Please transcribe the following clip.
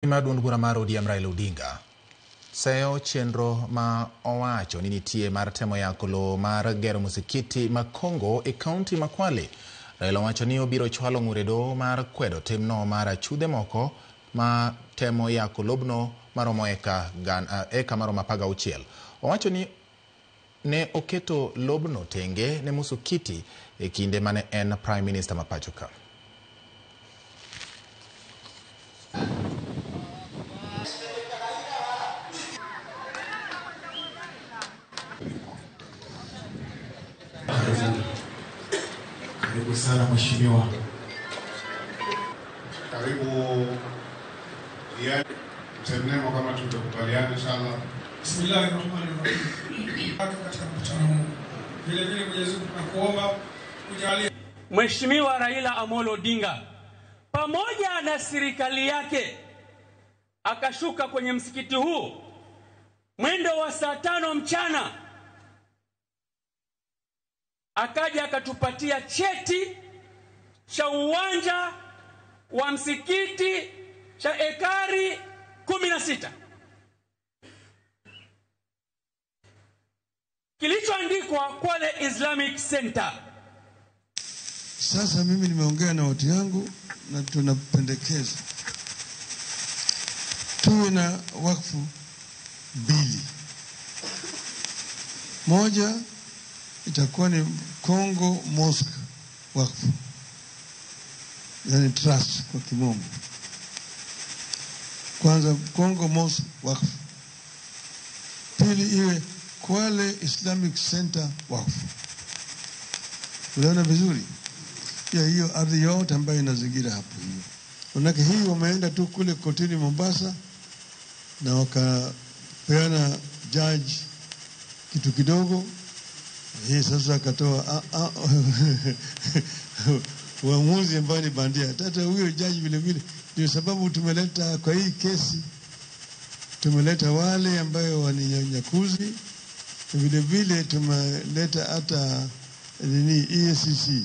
Mar duond bura mar ODM Raila Odinga seyo chenro ma owacho ni nitie mar temo yako lowo mar gero musikiti ma Kongo e kaunti ma Kwale. Raila owacho ni obiro chwalo ng'ur e doho mar kwedo timno mar achudhe moko ma temo yako lobno maromo eka, eka maromo 16. Owacho ni ne oketo lobno tenge ne musikiti e kinde mane en Prime Minister ma pacho ka. Karibu sana mheshimiwa. Karibu msemnemo kama tutakubaliana inshallah. Bismillahirrahmanirrahim. Katika mkutano huu. Vile vile Mwenyezi Mungu tunakuomba kujalia Mheshimiwa Raila Amolo Odinga pamoja na serikali yake akashuka kwenye msikiti huu mwendo wa saa 5 mchana, akaja akatupatia cheti cha uwanja wa msikiti cha ekari 16 kilichoandikwa Kwale Islamic Center. Sasa mimi nimeongea na watu yangu na tunapendekeza tuwe na wakfu mbili. Moja itakuwa ni Kongo Mosque wakfu, yani trust kwa kimombo. Kwanza Kongo Mosque wakfu, pili iwe Kwale Islamic Center wakfu. Unaona vizuri? Ya hiyo ardhi yote ambayo inazingira hapo hiyo. Manake hii wameenda tu kule kotini Mombasa na wakapeana judge kitu kidogo. Hii sasa akatoa uamuzi ambao ni bandia. Tata huyo judge vile vile, ndio sababu tumeleta kwa hii kesi, tumeleta wale ambayo wanyanyakuzi, vile vile tumeleta hata nini EACC.